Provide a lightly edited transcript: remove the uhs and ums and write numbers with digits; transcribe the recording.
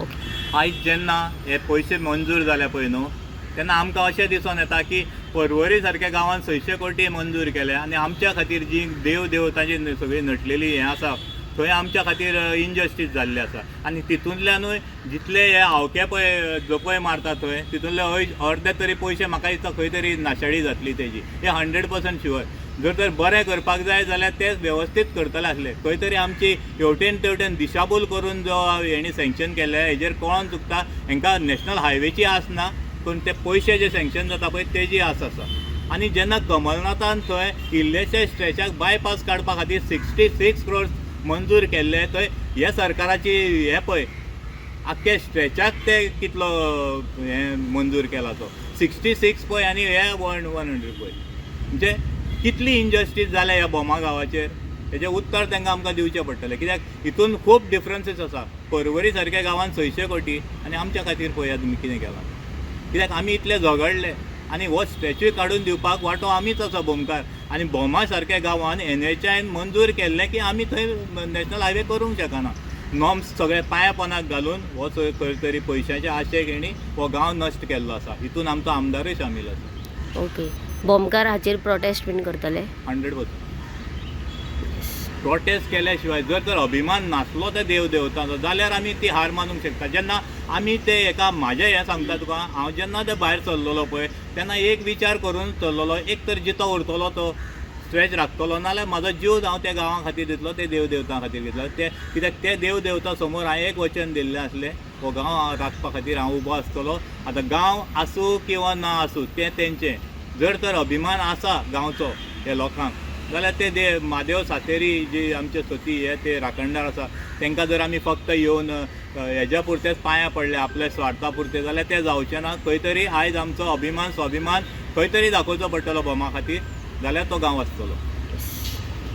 Okay. आयज जेन्ना हे पयशे मंजूर जाले पळय न्हू, तेन्ना आमकां अशें दिसून येता की परवरी सारक्या गांवांत 600 कोटी मंजूर केले आनी आमच्या खातीर जी देव देवतांची सगळी नटलेली हें आसा थंय आमच्या खातीर इनजस्टीस जाल्लें आसा. आनी तितूंतल्यानूय जितले हे आवके पळय जपय मारता थंय तितूंतले अर्दे तरी पयशे म्हाका दिसता खंय तरी नाशाडी जातली तेजी, हे 100% शुअर. जर तर बरें करपाक जाय जाल्यार ते वेवस्थीत करतले आसले. खंय तरी आमची हेवटेन तेवटेन दिशाभूल करून जो हेणी सँक्शन केल्ले हेजेर कळोन चुकता हेंकां नॅशनल हायवेची आस ना, पूण ते पयशे जे सँक्शन जाता पळय तेजी आस आसा. आनी जेन्ना कमलनाथान थंय इल्लेशे स्ट्रेचाक बायपास काडपा खातीर 66 क्रोर्स मंजूर केल्ले, थंय हे सरकाराची हे पळय आख्खे स्ट्रेचाक ते कितलो हें मंजूर केला तो 66 पळय आनी हे 100 पळय, म्हणजे कितली इनजस्टीस जाल्या ह्या भोमा गांवाचेर. हेजें उत्तर तांकां आमकां दिवचें पडटलें, कित्याक हितून खूब डिफरन्सीस आसा. परवरी सारक्या गांवांत 600 कोटी आनी आमच्या खातीर पळयात तुमी कितें केलां, कित्याक आमी इतले झगडले आनी हो स्टॅच्यू काडून दिवपाक वांटो आमीच आसा भोमकार. आनी भोमा सारक्या गांवांत एन एच आयन मंजूर केल्लें की आमी थंय नॅशनल हायवे करूंक शकना, नॉर्म्स सगळे पांया पोनाक घालून हो खंय तरी पयशांचे आशेक हेणी हो गांव नश्ट केल्लो आसा. हितून आमचो आमदारूय सामील आसा. ओके, भोमकार हाचेर प्रोटेस्ट बीन करतले? 100%. प्रोटेस्ट केल्या शिवाय जर तर अभिमान नासलो त्या देव देवतांचो जाल्यार आमी ती हार मानूंक शकता. जेन्ना आमी ते एका म्हाजें हें सांगता तुका, हांव जेन्ना ते भायर सरलेलो पळय तेन्ना एक विचार करून सरलेलो, एक तर जितो उरतलो तो स्ट्रेच राखतलो, नाल्यार म्हाजो जीव हांव त्या गांवा खातीर दितलो, ते देव देवतां खातीर दितलो. ते कित्याक ते देव देवता समोर हांवें एक वचन दिल्लें आसलें, हो गांव राखपा खातीर हांव उबो आसतलो. आतां गांव आसूं किंवा ना आसूं तें तेंचें, जर तर अभिमान आसा गांवचो ह्या लोकांक जाल्यार ते म्हादेव सातेरी जी आमचे सती हे ते राखणदार आसा तांकां जर आमी फक्त येवन हेज्या पुरतेच पांयां पडले आपल्या स्वार्था पुरते जाल्यार तें जावचें ना. खंय तरी आयज आमचो अभिमान स्वाभिमान खंय तरी दाखोवचो पडटलो भोमा खातीर, जाल्यार तो गांव आसतलो.